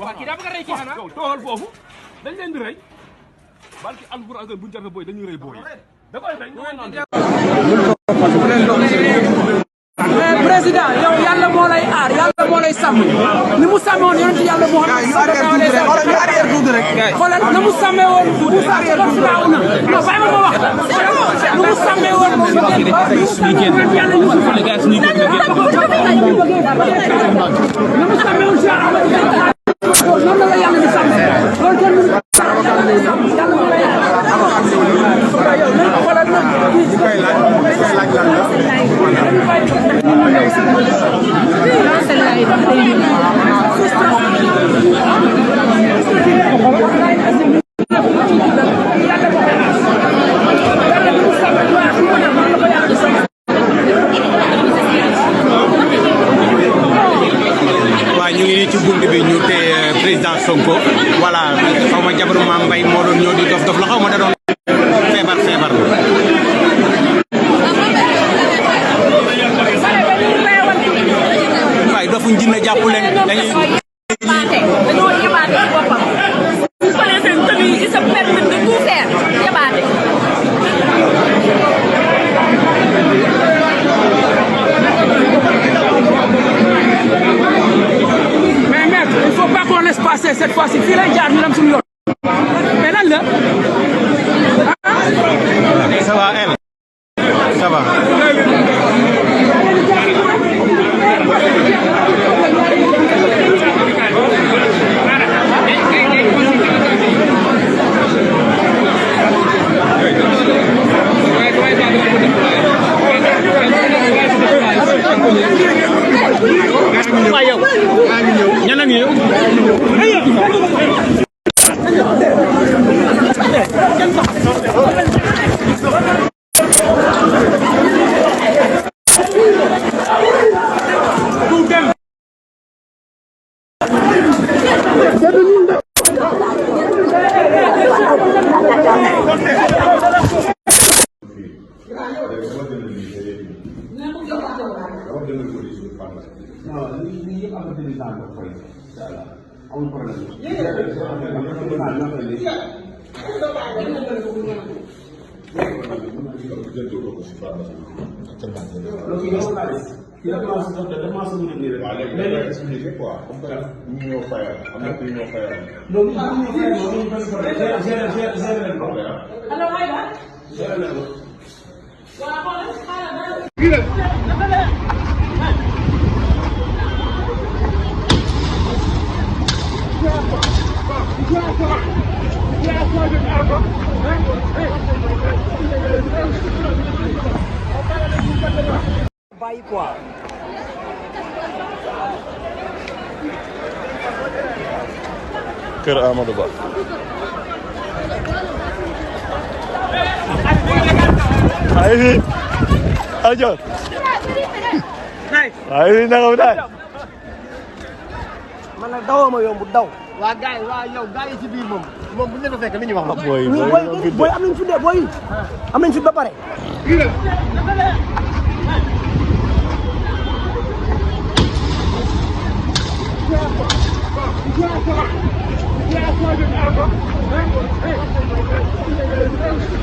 waaw kii daa bëgg a rey kii xanaa yow toogal foofu dañ leen di rey barki alxuraan bu ñu booy dañuy rey booy da koy rey président yow yàlla moo lay aar yàlla moo lay sàmm ni mu sàmmee woon yonent yàlla moo xam xoolal na mu sàmmee woon Moussa ko firaaw na non bàyyi ma wax nu mu sàmmee woon moom yàlla ñu nu mu sàmmee woon Cheikh Ahmed noonu la yàlla di sàmmee loolu kenn yàlla moo lay aar xoolal ñu ngi nii ci bunt bi ñu téye président Sonko voilà xaw ma jabaru Mame Mbaye moo doon ñëw di dof dof la xaw ma da doon feebar waaye dofuñ jinne jàpp leen dañuy dañoo yabaate ci boppam bu solee seen tenue yi se permet de tout faire yabaate mais maître il faut pas qu'on laisse passer cette fois-ci fii lay jaar ñu dem suñu yoon mais lan la ça va elle ça va bàyyi quoi kër Amadou Ba ay fi ajo ay fi nagaw daal man nag dawoo ma yomb daw waa gars yi waa yow gars yi ci biir moom bu ñu la fekk li ñuy wax moom. booy am nañ fi de booy am nañ fi ba pare. Yeah,